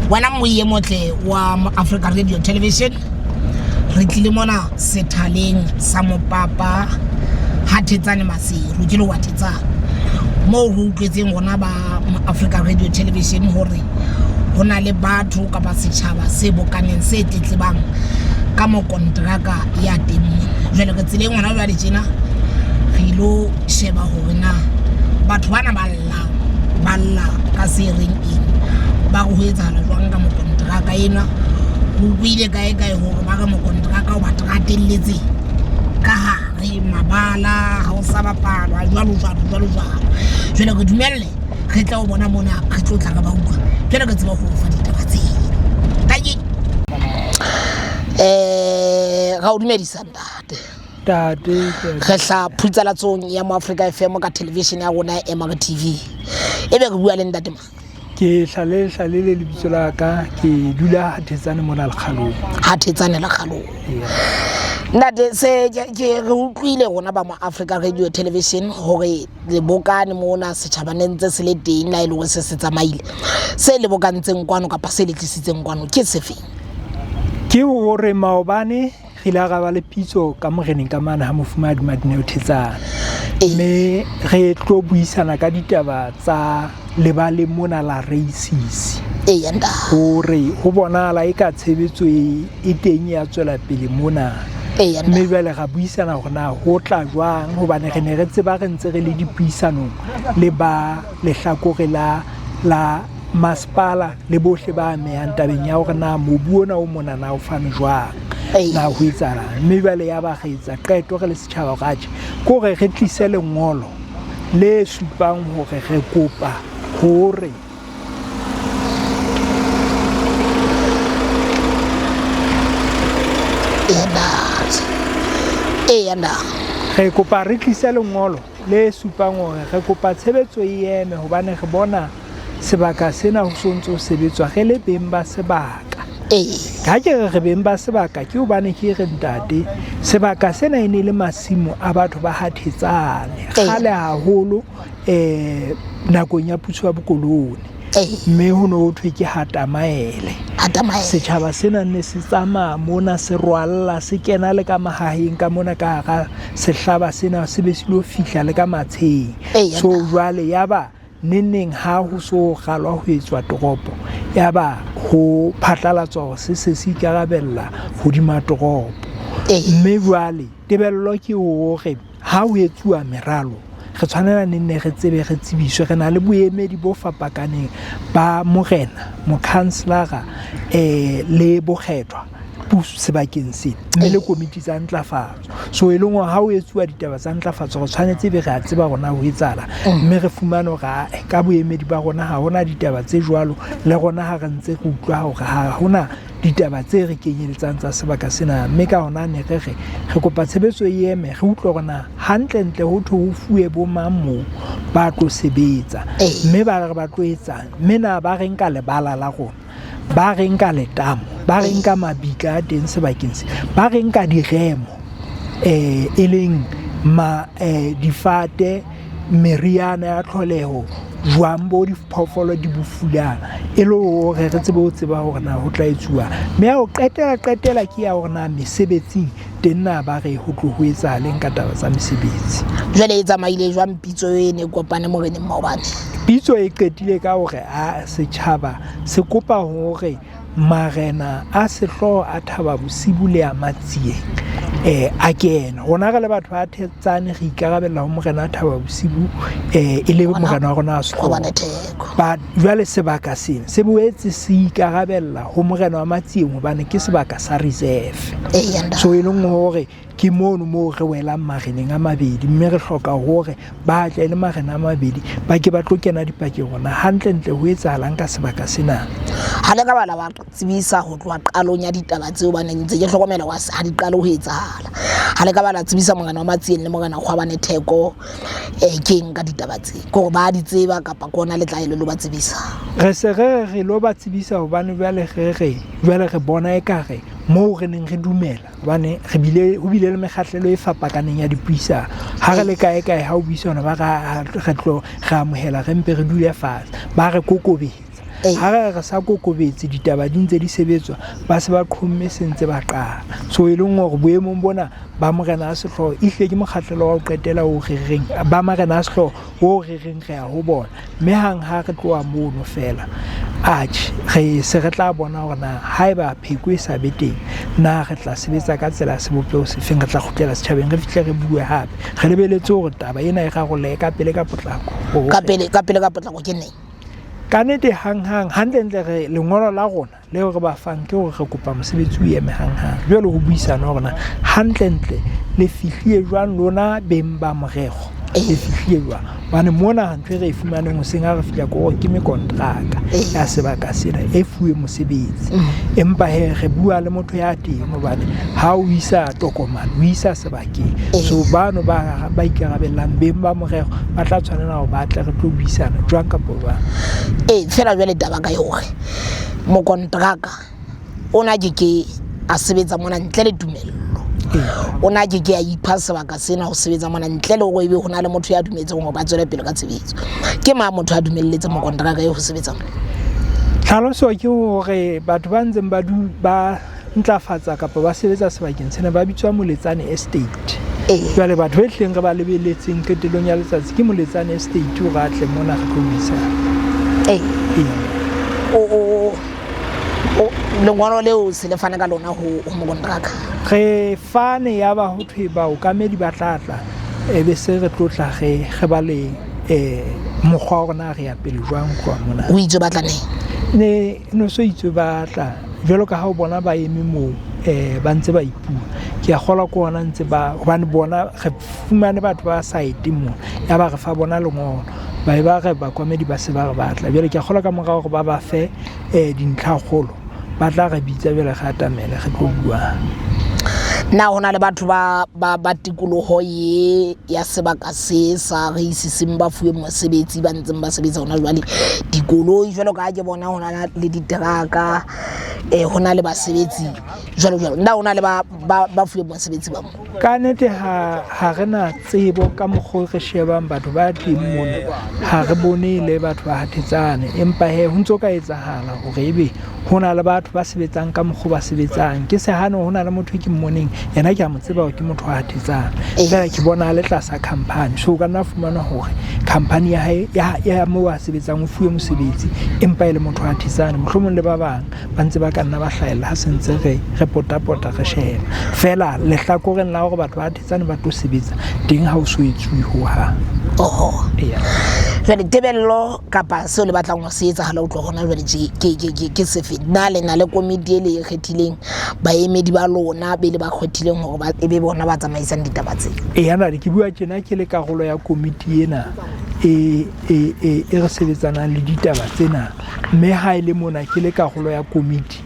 Wena moye motle wa Africa Radio Television, re tlile mona sethaleng sa mopapa ha Thetsane Maseru, ke le wa Thetsane, moo re utlwetseng rona ba Africa Radio Television hore ho na le batho kapa setjhaba se bokaneng se tletlebang ka mokonteraka ya teng mona. Jwale re tseleng hona jwale tjena, re ilo sheba hore na batho bana ba llang ba lla ka se reng eng, ba re ho etsahala jwang ka mokonteraka enwa. Re utlwile kae kae hore ba re mokonteraka o ba teratelletse ka hare mabala, ha o sa bapalwa jwalo jwalo jwalo jwalo. Jwale re dumelle re tla o bona mona, re tlo tla re ba utlwa. Jwale re tseba ho fa ditaba tseo. Tanki. Ra o dumedisa ntate. Ntate, Re hla phutsalatsong ya Mo Africa FM ka television ya rona ya MR TV. Ebe re bua le ntate mang? Ke Hlalele Hlalele lebitso la ka, ke dula Thetsane mona Lekgalong. Ha Thetsane Lekgalong. Ntate, se ke re utlwile rona ba Mo Africa Radio Television hore le bokane mona setjhaba ne ntse se le teng, la e le hore se se tsamaile. Se le bokantseng kwano kapa se le tlisitseng kwano ke sefeng? Ke hore maobane re ile ra ba le pitso ka moreneng ka mane ha mofumahadi Madineo Thetsane, mme re tlo buisana ka ditaba tsa lebaleng mona la races. Hore ho bonahala e ka tshebetso e teng ya tswela pele mona. Mme jwale ra buisana hore na ho tla jwang, hobane re ne re tseba re ntse re le dipuisanong le ba lehlakore la masepala le bohle ba amehang tabeng ya hore na mobu ona o mona na o fane jwang, na ho etsahalang. Mme jwale ya ba re etsa qeto re le setjhaba hore atjhe, ke hore re tlise lengolo le supang hore re kopa hore re kopa re tlise lengolo le supang hore re kopa tshebetso e eme, hobane re bona sebaka sena ho so ntse ho sebetswa re le beng ba sebaka. Ha ke re re beng ba sebaka ke hobane ke re ntate, sebaka sena e ne le masimo a batho ba ha Thetsane kgale haholo, nakong ya puso ya bokolone. Mme ho ne ho thwe ke Hatamaele. Setjhaba sena ne se tsamaya mona se rwalla, se kena le ka mahaheng ka mona ka hara sehlaba sena, se be se lo fihla le ka matsheng. So jwale yaba neneng ha ho so ralwa ho etswa toropo, yaba ho phatlalatswa hore se se se ikarabella hodima toropo. Mme jwale tebello ke hore ha ho etsuwa meralo, re tshwanela neng ne re tsebe, re tsebiswe. Re na le boemedi bo fapakaneng ba morena, mokhanselara, le bokgethwa sebakeng sena, mme le komiti tsa ntlafatso. So e leng hore ha ho etsuwa ditaba tsa ntlafatso, re tshwanetse ebe re a tseba hore na ho etsahala, mme re fumane hore ka boemedi ba rona ha hona ditaba tse jwalo, le rona ha re ntse re utlwa hore ha hona ditaba tse re kenyeletsang tsa sebaka sena. Mme ka hona ne re re re kopa tshebetso e eme, re utlwe hore na hantlentle ho thwe ho fuwe bo mang moo ba tlo sebetsa, mme ba re ba tlo etsang, mme na ba reng ka lebala la rona, ba reng ka letamo, ba reng ka mabitla a teng sebakeng se, ba reng ka diremo, e leng difate, meriana ya tlholeho, jwang bo diphoofolo di bo fulang, e le hore re tsebe ho tseba hore na ho tla etsuwa. Mme ya ho qetela qetela ke ya hore na mesebetsing teng na ba re ho tlo ho etsahaleng ka taba tsa mesebetsi. Jwale e tsamaile jwang pitso e ne kopane moreneng maobane? Pitso e qetile ka hore a setjhaba se kopa hore marena a sehlooho a Thaba Bosibu le a Matsieng a kene. Rona re le batho ba Thetsane re ikarabella ho morena a Thaba Bosibu, e le morena wa rona a sehlooho. Ba jwale sebaka sena se boetse se ikarabella ho morena wa Matsieng hobane ke sebaka sa reserve. So e leng hore ke mono moo re welang mareneng a mabedi, mme re hloka hore ba tle le marena a mabedi ba ke ba tlo kena dipakeng rona hantlentle ho etsahalang ka sebaka sena. Ha le ka ba la ba tsebisa ho tloha qalong ya ditaba tseo, ba neng ntse ke hlokomela hore ha di qale ho etsahala. Ha le ka ba la tsebisa morena wa Matsieng le morena Kgwabane Theko, keng ka ditaba tse? Ke hore ba di tseba kapa ke hona le tla e le lo ba tsebisa? Re se re re lo ba tsebisa hobane jwale re re jwale re bona ekare moo re neng re dumela, hobane re bile ho bile le mekgahlelo e fapakaneng ya dipuisano. Ha re le kae kae ha o buisana ba re re tlo re amohela, re mpe re dule fatshe, ba re kokobetsa. Ha re re sa kokobetse ditaba di ntse di sebetswa, ba se ba qhomme se ntse ba qala. So e leng hore boemong bona ba morena a sehlooho ehlile ke mokgahlelo wa ho qetela o re reng ba marena a sehlooho o re reng re ya ho bona, mme hang ha re tloha mono fela atjhe re se re tla bona hore na haeba pheko e sa be teng na re tla sebetsa ka tsela ya sebopeho sefeng. Re tla kgutlela setjhabeng re fihle re bue hape, re lebeletse hore taba ena e rarollehe ka pele ka potlako. Ka pele ka pele ka potlako ke neng? Ka nnete hanghang, hantlentle re lengolo la rona leo re ba fang ke hore re kopa mosebetsi o eme hanghang. Jwale ho buisana hore na hantlentle le fihlile jwang lona beng ba morero, le fihlile jwang, hobane mona ntho e re e fumaneng hoseng ha re fihla ke hore ke mekontraka ya sebaka sena e fuwe mosebetsi. Empa he re bua le motho ya teng, hobane ha o isa tokomane o isa sebakeng, so bano ba ba ikarabellang beng ba morero ba tla tshwanela hore ba tle re tlo buisana jwang kapa jwang. Ee, fela jwale taba ka hore mokontraka o na ke ke a sebetsa mona ntle le tumello, o na ke ke a ipha sebaka sena ho sebetsa mona ntle le hore ebe ho na le motho ya dumetseng hore ba tswele pele ka tshebetso. Ke mang motho a dumelletseng mokontraka e ho sebetsa mona? Tlhaloso ke hore batho ba ntseng ba ba ntlafatsa kapa ba sebetsa sebakeng sena ba bitswa Moletsane Estate. Jwale batho be hleng re ba lebeletseng qetellong ya letsatsi ke Moletsane Estate hore a tle mona re tlo buisana. Ee. Lengolo leo se le fane ka lona ho mokontraka? Re fane, ya ba ho thwe baokamedi ba tla tla, e be se re tlo tla re re ba le mokgwa wa rona re ya pele jwang tloha mona. O itswe ba tla neng? Ne no so itswe ba tla jwalo ka ha o bona ba eme moo, ba ntse ba ipua. Ke a kgolwa ke ona ntse ba, hobane bona re fumane batho ba saete mona, ya ba re fa bona lengolo, ba e ba re bakwamedi ba se ba re batla. Jwale ke a kgolwa ka mora hore ba ba fe dintlhakgolo, ba tla re bitsa jwale re atamele re tlo buang. Na ho na le batho ba ba ba tikoloho ye ya sebaka se sa re isiseng ba fuweng mosebetsi ba ntseng ba sebetsa hona jwale? Dikoloi jwalo ka ha ke bona ho na le diteraka, ho na le basebetsi jwalo jwalo. Na ho na le ba ba ba fuweng mosebetsi ba mo? Ka nnete ha ha re na tsebo ka mokgwa re shebang batho ba teng mona, ha re bone le batho ba Hathetsane, empa he ho ntso ka etsahala hore ebe ho na le batho ba sebetsang ka mokgwa ba sebetsang. Ke se hane ho na le motho e ke mmoneng yena, ke a mo tseba hore ke motho wa Hathetsane, fela ke bona a le tlasa company. So o ka nna fumana hore company ya hae ya moo a sebetsang o fuwe mosebetsi, empa e le motho wa Hathetsane. Mohlomong le ba bang ba ntse ba ka nna ba hlahella ha se ntse re re potapota re sheba. Fela lehlakoreng la hore batho ba Hathetsane ba tlo sebetsa teng, ha o so etsuwe hohang. Oho. Jwale tebello kapa seo le batlang ho se etsahala ho tloha hona jwale tje ke sefe? Na le na le komiti e le e kgethileng, baemedi ba lona be le ba kgethileng hore ba e be bona ba tsamaisang ditaba tse? Eya ntate, ke bua tjena ke le karolo ya komiti ena e e e e re sebetsanang le ditaba tsena, mme ha e le mona ke le karolo ya komiti,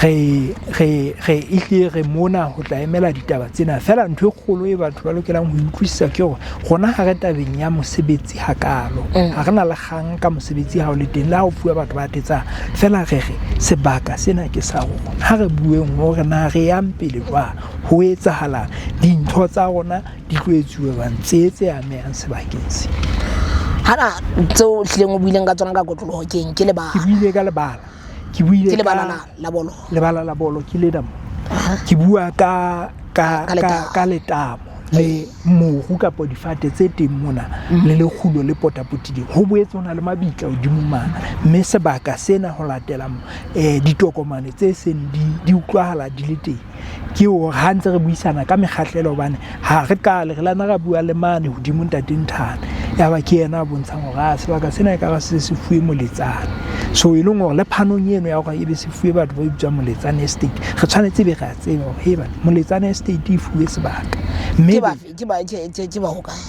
re re re ehlile re mona ho tla emela ditaba tsena. Fela ntho e kgolo e batho ba lokelang ho utlwisisa ke hore rona ha re tabeng ya mosebetsi hakalo, ha re na le kgang ka mosebetsi ha o le teng le ha o fuwa batho ba tetsang. Fela re re sebaka sena ke sa rona, ha re bueng hore na re yang pele jwang, ho etsahalang, dintho tsa rona di tlo etsuwa jwang tse tse amehang sebakeng se. Hana tseo hlileng o buileng ka tsona ka kotloloho keng? Ke lebala. Ke buile ka lebala. Ke buile ke lebala la bolo. Lebala la bolo ke lena mo. Ke bua ka ka ka ka letamo le moru kapa difate tse teng mona, le lekgulo le potapotileng. Ho boetse ho na le mabitla hodimo mana, mme sebaka sena ho latela ditokomane tse seng di di utlwahala di le teng, ke hore ha ntse re buisana ka mekgahlelo, hobane ha re qale re lana ra bua le mane hodimo ntate Nthane, ya ba ke yena a bontshang hore a sebaka sena e ka ba se se fuwe Moletsane. So e leng hore le phanong eno ya hore ebe se fuwe batho ba bitswang Moletsane Estate, re tshwanetse be re a tseba hore he bana Moletsane Estate e fuwe sebaka, mme ke ba hokae?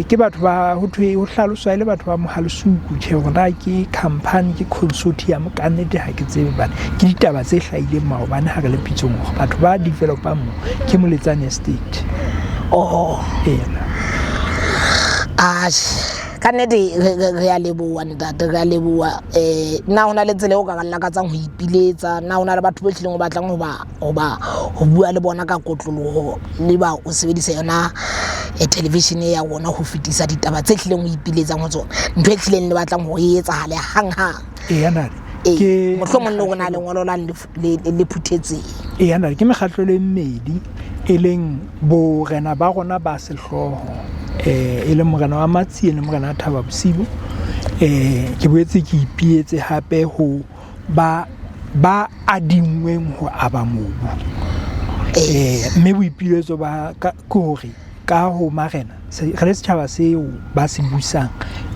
Ke batho ba ho thwe ho hlaloswa e le batho ba Mohalesuku. Tjhe, hore na ke company ke consortium, ka nnete ha ke tsebe, bane ke ditaba tse hlahileng maobane ha re le pitsong hore batho ba developang mo ke Moletsane Estate. Oho. Ena. Atjhe, ka nnete re a leboha ntate, re a leboha. Na ho na le tsela eo ka lakatsang ho ipiletsa? Na ho na le batho bo hlileng o batlang ho ba ho ba ho bua le bona ka kotloloho, le ba o sebedisa yona Television ya rona ho fetisa ditaba tse hlileng ho ipiletsang ho tsona, ntho e hlileng le batlang hore e etsahale hang-hang. Eya ntate. Ke mohlomong le rona lengolo lane le phuthetsweng. Eya ntate, ke mekgahlelo e mmedi, e leng borena ba rona ba sehlooho, e leng morena wa Matsie le morena wa Thaba Bosiu. Ke boetse ke ipietse hape ho ba ba adingweng ho aba mobu. Mme boipiletso ba ka ke hore ka ho marena re le setjhaba seo ba se busang,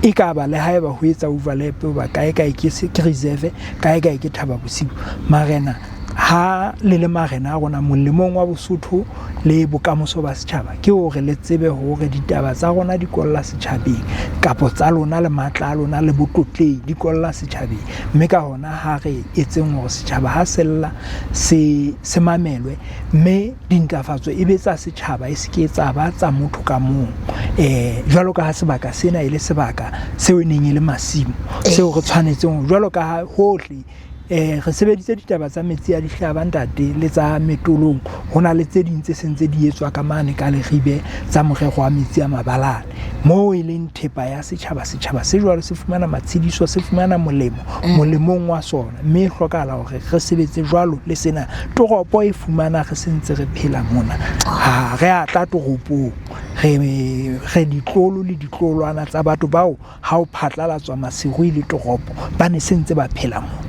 e ka ba le haeba ho etsa overlap ba kae kae ke ke reserve, kae kae ke Thaba Bosiu. Marena ha le le marena a rona molemong wa Bosotho le bokamoso ba setjhaba, ke hore le tsebe hore ditaba tsa rona di kolla setjhabeng, kapo tsa lona le matla a lona le botlotlehi di kolla setjhabeng. Mme ka hona ha re etseng hore setjhaba ha sella se se mamelwe, mme dintlafatso e be tsa setjhaba, e se ke tsa ba tsa motho ka mong. Jwalo ka ha sebaka sena e le sebaka seo e neng e le masimo, seo re tshwanetseng jwalo ka ha hohle re sebeditse ditaba tsa metsi a dihlaba ntate le tsa metolong. Ho na le tse ding tse seng tse di etswa ka mane ka Leribe tsa morero wa metsi a mabalane, moo e leng thepa ya setjhaba. Setjhaba se jwalo se fumana matshediso, se fumana molemo molemong wa sona, mme e hlokahala hore re sebetse jwalo le sena. Toropo e fumana re sentse re phela mona, ha re a tla toropong, re ditlolo le ditlolwana tsa batho bao ha o phatlalatswa Maseru e le toropo, ba ne se ntse ba phela mona.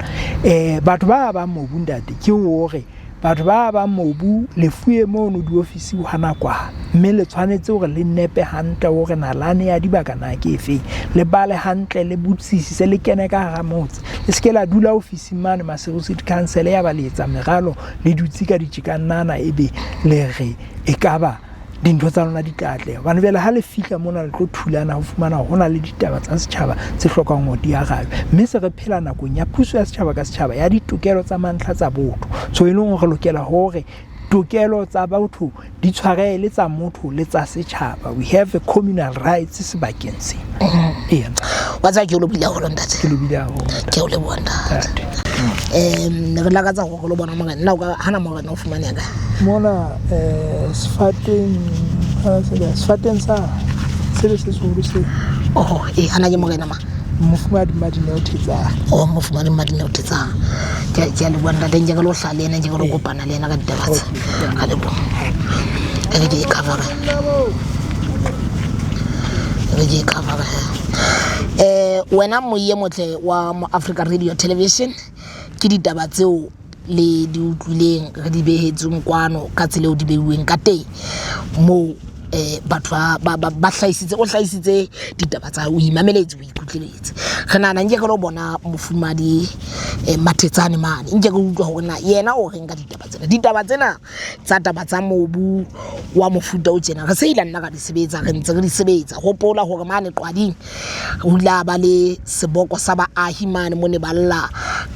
Batho ba bang mobu ntate, ke hore batho ba bang mobu lefuwe mono diofisi hwa nakwana, mme le tshwanetse hore le nepe hantle hore nalane ya dibaka na ke efeng, le bale hantle, le botsisise, le kene ka hara motse, le se ke la dula ofising mane Maseru City Council ya ba le etsa meralo, le dutse ka ditjekannana, ebe le re ekaba dintho tsa lona di tla atleha. Hobane jwale ha le fihla mona le tlo thulana ho fumana hore ho na le ditaba tsa setjhaba tse hlokang hore di arabe. Mme se re phela nakong ya puso ya setjhaba ka setjhaba ya ditokelo tsa mantlha tsa botho. So e leng hore re lokela hore tokelo tsa batho di tshwarehe le tsa motho le tsa setjhaba. We have a communal rights sebakeng sena. Eya. Wa tseba ke o lobile haholo ntate. Ke lobile haholo. Ke o leboha ntate. Ne re lakatsa hore re lo bona morena. Nna o ka hana morena o fumaneha kae? Mona sefateng, sefateng sa sebe se seholo se. Oh, hana ke morena ma. Mofumahadi Madineo Thetsang. Oh, mofumahadi Madineo Thetsang. Ke a leboha ntate, nke ke lo hlaha le yena, nke ke lo kopana le yena ka ditaba tse. Ka leboha. E re ke e cover. E re ke e cover. Wena moiye motle wa Mo Africa Radio Television, ke ditaba tseo le di utlwileng re di behetsweng kwano ka tsela eo di beuweng ka teng, moo batho ba hlahisitse, o hlahisitse ditaba tsa, o imameletse, o ikutlweletse. Re nahana nke re lo bona mofumadi Mathetsane mane, nke re utlwa hore na yena o reng ka ditaba tsena. Ditaba tsena tsa taba tsa mobu wa mofuta o tjena re se ile nna ra di sebetsa, re ntse re di sebetsa. Hopola hore mane Qwading ho ile ha ba le seboko sa baahi mane mo ne ba lla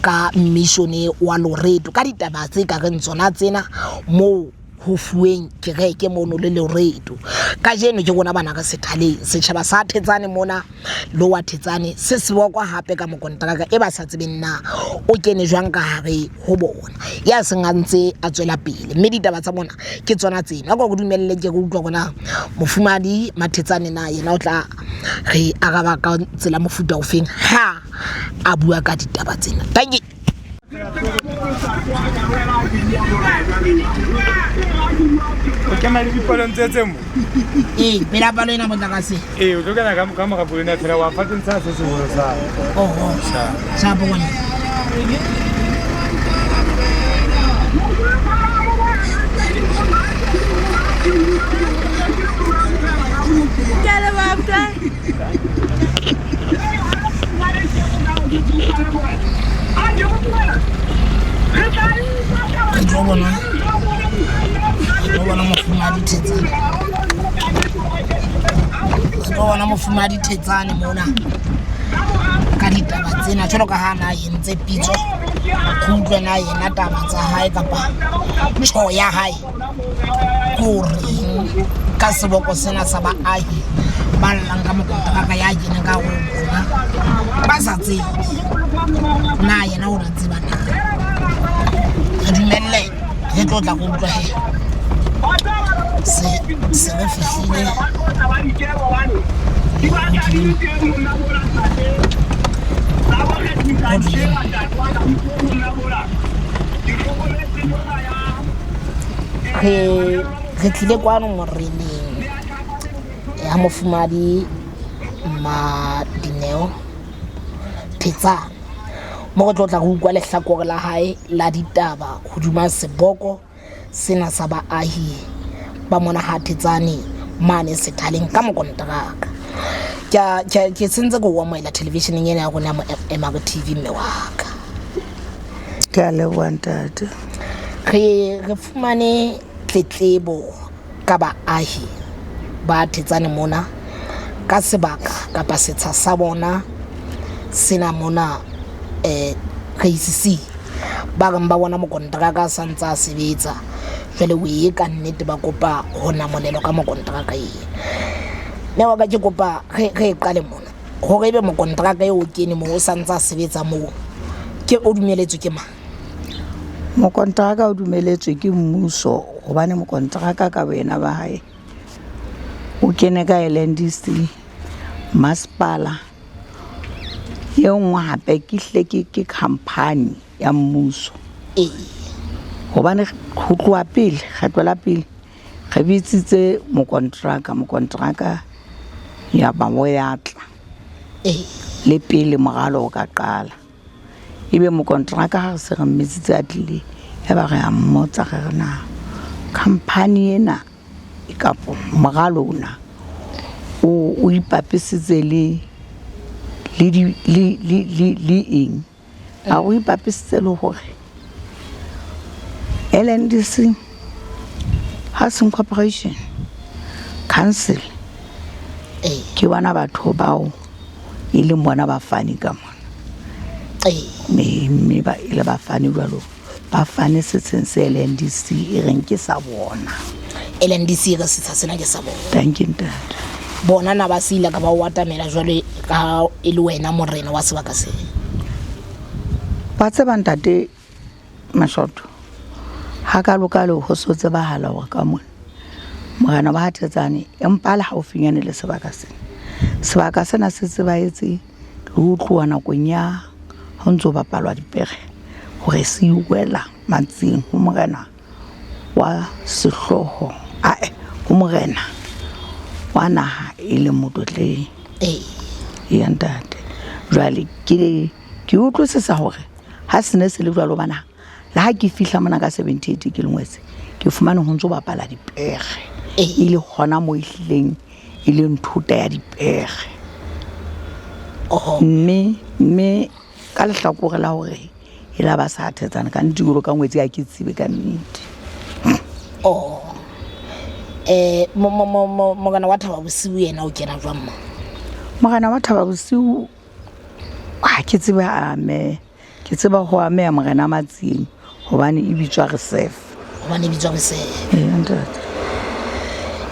ka mission wa Loreto ka ditaba tse ka reng tsona tsena, moo ho fuweng kereke mono le Loreto. Kajeno ke rona bana re sethaleng, setjhaba sa Thetsane mona Lower Thetsane se sebokwa hape ka mokonteraka e ba sa tsebeng na o kene jwang ka hare ho bona, ya seng a ntse a tswela pele. Mme ditaba tsa bona ke tsona tsena. Ka go dumelle ke re utlwa rona mofumahadi Mathetsane na yena o tla re araba ka tsela mofuta ofeng ha a bua ka ditaba tsena. Thank you. O kena le dipalong tse tse mo? Ee, pela palo ena motlakase. Ee, o tlo kena ka mora polo ena fela wa fateng sa se seholo sa. Oho. Sa bone. Ke a leboha mntwana. Re tlo bona, re tlo bona mofumahadi Thetsane, re tlo bona mofumahadi Thetsane mona ka ditaba tsena, jwalo ka ha na entse pitso, re utlwe na yena taba tsa hae kapa tjho ya hae ke o reng ka seboko sena sa baahi ba llang ka mokonteraka ya keneng ka ho bona ba sa tsebe na yena o re tseba na. Re dumelle re tlo tla go utlwa he. Se se re fihlile re re tlile kwano moreneng ya mofumadi Mmadineo Thetsane mo re tlo tla re utlwa lehlakore la hae la ditaba hodima seboko sena sa baahi ba mona ha Thetsane mane sethaleng ka mokonteraka. Ke ke sentse ke o amohela televisioneng ena ya rona ya mo MRTV mme wa ka. Ke a leboha ntate. Re re fumane tletlebo ka baahi ba Thetsane mona ka sebaka kapa setsha sa bona sena mona eh KCC ba reng ba bona mokonteraka a sa ntse a sebetsa jwale o e ka nnete ba kopa ho namolelwa ka mokonteraka e mme wa ka ke kopa re re e qale mona hore ebe mokonteraka eo o kene moo o sa ntse a sebetsa moo ke o dumeletswe ke mang? Mokonteraka o dumeletswe ke mmuso hobane mokonteraka ka boyena ba hae o kene ka LNDC masepala e nngwe hape ke hle ke ke company ya mmuso. Ee. Hobane ho tloha pele kgetlo la pele re bitsitse mokonteraka, mokonteraka ya ba o ya tla Ee. le pele moralo o ka qala. Ebe mokonteraka ha re se re mmitsitse a tlile ya ba re a mmotsa re re na company ena kapo moralo ona o o ipapisitse le le di le le le le eng? A o ipapisitse le hore LNDC Housing Corporation Council Ee. ke bona batho bao e leng bona bafani ka mona. Ee. Mme mme ba e le bafani jwalo ba fane setsheng se LNDC e reng ke sa bona. LNDC e re setsha sena ke sa bona. Thank you ntate. Bona na ba se ile ka ba o atamela jwale ka e le wena morena wa sebaka se. Wa tseba ntate Mashoto hakalokalo ho so tsebahala hore ka mona morena wa Thetsane empa le haufinyane le sebaka sena. Sebaka sena se tsebahetse le ho tloha nakong ya ha ntso bapalwa dipere hore se wela matseng ho morena wa sehlooho ae ho morena wa naha e leng Motlotleng. Ee. Ya ntate. Jwale ke ke utlwisisa hore ha se ne se le jwalo bana le ha ke fihla mona ka 78 ke lengwetse ke fumane ho ntso bapala dipere Ee. e le hona mo ehlileng e leng thota ya dipere. Oho. Mme mme ka lehlakore la hore e la ba sa Thetsane ka nnete jwalo ka ngwetsi ha ke tsebe ka nnete. Oh. Eh mo mo mo mo morena wa Thaba Bosiu yena o kena jwang mo? Morena wa Thaba Bosiu ha ke tsebe a ameha. Ke tseba ho ameha morena Matsieng hobane e bitswa reserve. Hobane e bitswa reserve. Ee ntate.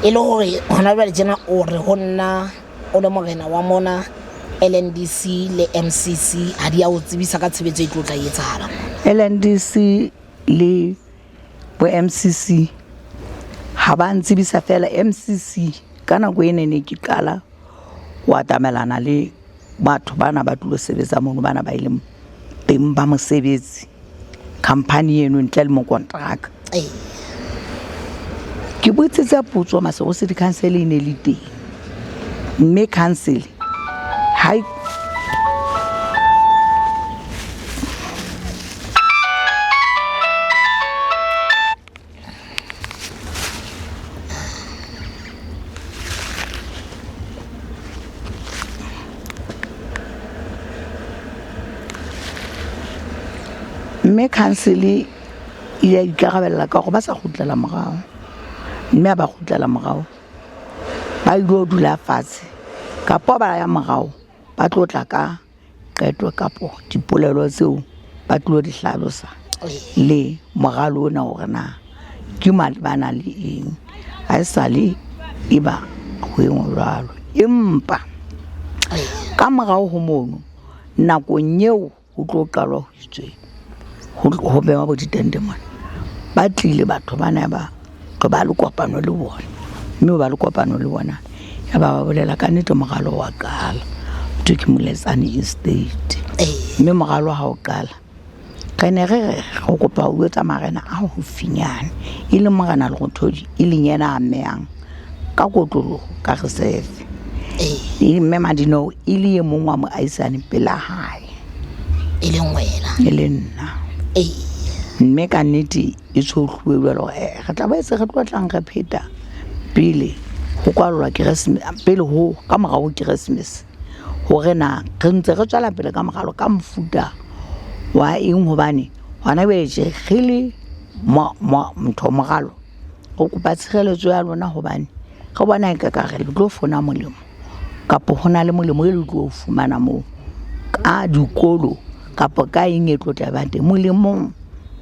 E le hore hona jwale tjena o re ho nna o le morena wa mona LNDC le MCC ha di a o tsebisa ka tshebetso e tlo tla etsahala. LNDC le bo MCC ha ba ntsebisa fela MCC ka nako e ne ne ke qala ho atamelana le batho bana ba tlilo sebetsa mono bana ba ileng beng ba mosebetsi company eno ntle le mokonteraka. Ee. Ke botsitse potso Maseru City Council e ne le teng mme council ha e mme council e ile ya ikarabella ka hore ba sa kgutlela morao mme ha ba kgutlela morao ba ilo dula fatshe kapo ba ya morao ba tlo tla ka qeto kapo dipolelo tseo ba tlilo di hlalosa le moralo ona hore na ke malebana le eng ha e sale e ba ho engwe jwalo. Empa ka morao ho mono nakong eo ho tlo qalwa ho itswe ho behwa bo ditente mona ba tlile batho bana ba Re ba le kopano le bona, mme o ba le kopano le bona ya ba ba bolela ka nnete moralo wa qala thwe ke Moletsane Estate. Mme moralo ha o qala re ne re re re kopa ho etsa marena a haufinyane, e leng Morena Lerothodi, e leng yena a mmehang ka kotloloho ka reserve. Mme Madineo e le e mong wa moahisane pela hae, e leng wena, e le nna. Mme ka nnete e tshohluwe jwalo hore re tla boetse re tlo tlang re pheta pele ho kwallwa Keresemese, pele ho ka morao ho Keresemese, hore na re ntse re tswela pele ka moralo ka mofuta wa eng, hobane hona jwale tje re le ntho moralo re kopa tshireletso ya lona, hobane re bona e ka ka re le tlo fona molemo kapo ho na le molemo e le tlo fumana moo ka dikolo kapo ka eng e tlo tla ba teng molemong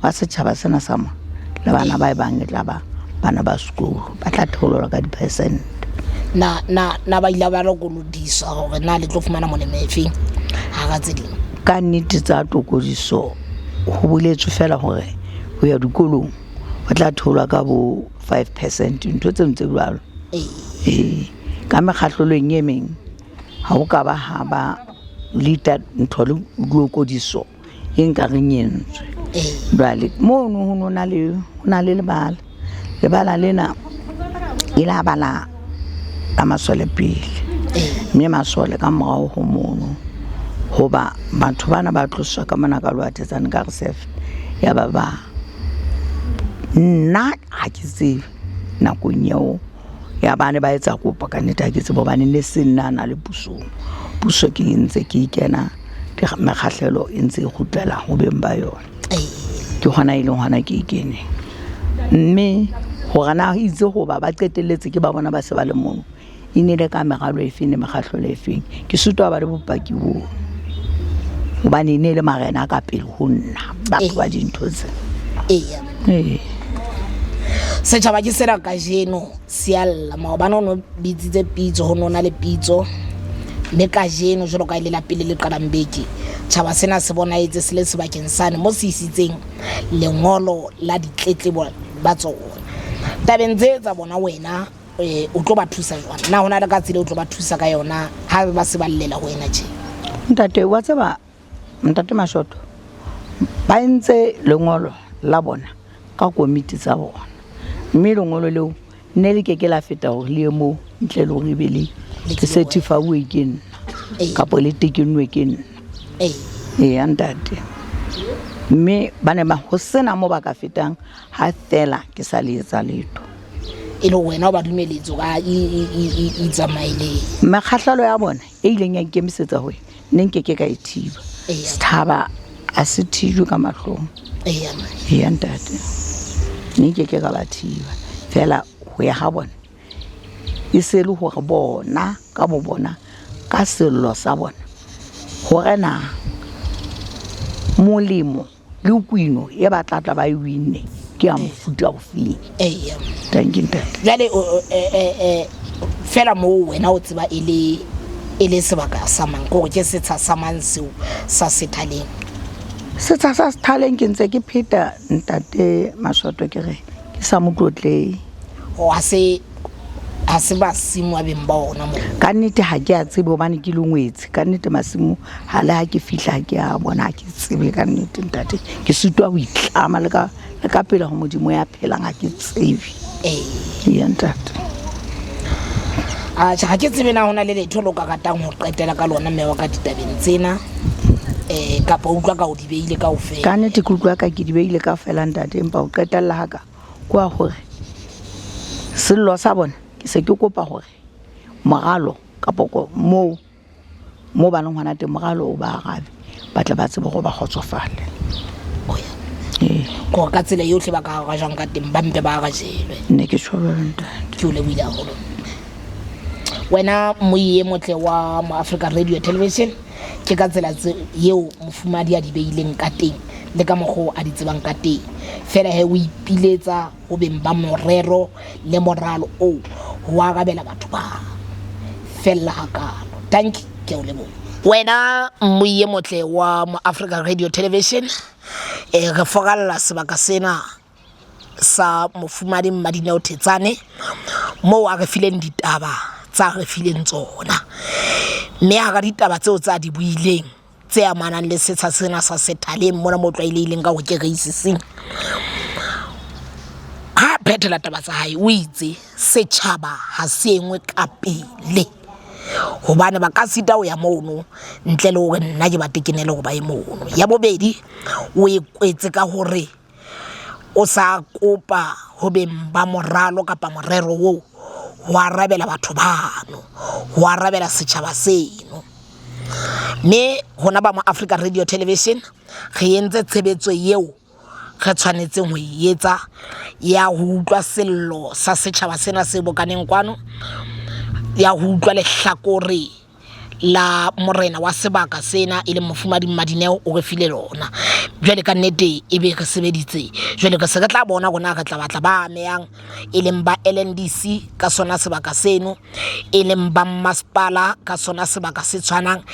wa setjhaba sena sa mo le bana ba e bang e tla ba bana ba sekolo ba tla theolelwa ka di-percent. Na na na ba ile ba lokolodiswa hore na le tlo fumana molemo efeng hara tse ding? Ka nnete tsa tokodiso ho boletswe fela hore ho ya dikolong ho tla theolwa ka bo 5%, ntho tse ntse jwalo. Ee, ka mekgahlelong e meng ha ho ka ba ha ba le ntho le lokodiso e nka reng entswe. Jwale mono ho no na le ho na le lebala, lebala lena e la ba la la masole pele, mme masole ka morao ho mono hoba batho bana ba tloswa ka mona ka Loathetsane ka reserve ya ba ba nna ha ke tsebe nakong eo ya bane ba etsa kopo ka nnete ha ke tsebe hobane ne se nna na le pusong. Puso ke ntse ke kena mekgahlelo e ntse e kgutlela ho beng ba yona. Ke hona e leng hona ke e keneng, mme hore na itse hoba ba qetelletse ke ba bona ba se ba le mono, e ne le ka meralo e feng le mekgahlelo e feng, ke sitwa ba le bopaki boo hobane e ne le marena a ka pele ho nna batho ba dintho tse. Ee. Setjhaba ke sena kajeno se a lla, maobane o no bitsitse pitso, ho no na le pitso, mme kajeno jwalo ka e le la pele le qalang beke, tjhaba sena se bonahetse se le sebakeng sane mo se isitseng lengolo la ditletlebo ba tsona. Tabeng tse tsa bona wena o tlo ba thusa jwang? Na hona le ka tsela o tlo ba thusa ka yona ha ba se ba llela ho wena tje? Ntate wa tseba, Ntate Mashoto, ba entse lengolo la bona ka komiti tsa bona, mme lengolo leo ne le ke ke la feta hore le ye moo ntle le hore e be le certify-uwe ke nna kapo le tekennwe ke nna. Eya ntate, mme ba ne ba ho sena mo ba ka fetang ha fela ke sa le etsa letho. E le wena o ba dumeletse ka itsamaeleng. Mekgahlelo ya bona e ileng ya nkemisetsa hore ne nke ke ka e thiba. Sethaba a se thijwe ka mahlong. Eya ntate, ne nke ke ka ba thiba fela ho ya ha bona e se le hore bona ka bo bona ka sello sa bona hore na molemo le kwino e ba tla tla ba e winne ke ya mofuta ofeng. Thank you ntate. Jwale fela moo wena o tseba e le e le sebaka sa mang, kore ke setsha sa mang seo sa Sethaleng? Setsha sa Sethaleng ke ntse ke pheta ntate Mashoto ke re ke sa Motlotlei. O ha se ha se masimo a beng ba ona moo? Ka nnete ha ke a tsebe hobane ke lengwetse. Ka nnete masimo ha le ha ke fihla ha ke a bona, ha ke tsebe ka nnete ntate. Ke sitwa ho itlama le ka le ka pele ho Modimo ya phelang, ha ke tsebe. Ee ntate. Atjhe, ha ke tsebe na hona le letho lo ka ratang ho qetela ka lona mme wa ka ditabeng tsena, kapa utlwa ka o di beile kaofela? Ka nnete ke utlwa ka ke di beile kaofela ntate, empa ho qetella ha ka kwa hore sello sa bona ke se ke kopa hore moralo kapo moo mo ba leng hona teng moralo o ba arabe, ba tle ba tsebe hore ba kgotsofale. Kore ka tsela yohle ba ka arajwang ka teng ba mpe ba arajelwe. Ne ke tjho jwalo ntate. Ke o lebohile haholo. Wena moiye motle wa Mo Africa Radio Television, ke ka tsela eo mofumadi a di beileng ka teng le ka mokgwa a di tsebang ka teng. Fela he o ipiletsa ho beng ba morero le moralo oo ho arabela batho ba fella hakalo. Thank you, ke o leboha. Wena moiye motle wa Mo Africa Radio Television, re foralla sebaka sena sa Mofumadi Mmadineo Thetsane moo a re fileng ditaba tsa re fileng tsona. Mme hara ditaba tseo tsa di buileng tse amanang le setsha sena sa Sethaleng mona mo tlwaelehileng ka hore ke Reisising, ha a phethela taba tsa hae o itse setjhaba ha se engwe ka pele hobane ba ka sita ho ya mono ntle le hore nna ke ba tekenele hore ba ye mono. Ya bobedi o e kwetse ka hore o sa kopa ho beng ba moralo kapa morero oo ho arabela batho bano, ho arabela setjhaba seno. Mme rona ba mo Africa Radio Television re entse tshebetso eo re tshwanetseng ho e etsa ya ho utlwa sello sa setjhaba sena se bokaneng kwano, ya ho utlwa lehlakore la morena wa sebaka sena e leng Mofumadi Mmadineo o re file lona. Jwale ka nnete e be re sebeditse, jwale re se re tla bona rona re tla batla ba amehang e leng ba L_N_D_C ka sona sebaka seno, e leng ba mmasepala ka sona sebaka se tshwanang,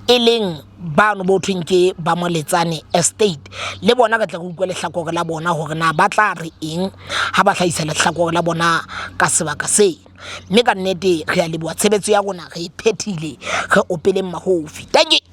e leng bano bo thweng ke ba Moletsane Estate. Le bona re tle re utlwe lehlakore la bona hore na ba tla re eng ha ba hlahisa lehlakore la bona ka sebaka seno. Mme ka nnete re a leboha, tshebetso ya rona re e phethile, re opeleng mahofi. Thank you.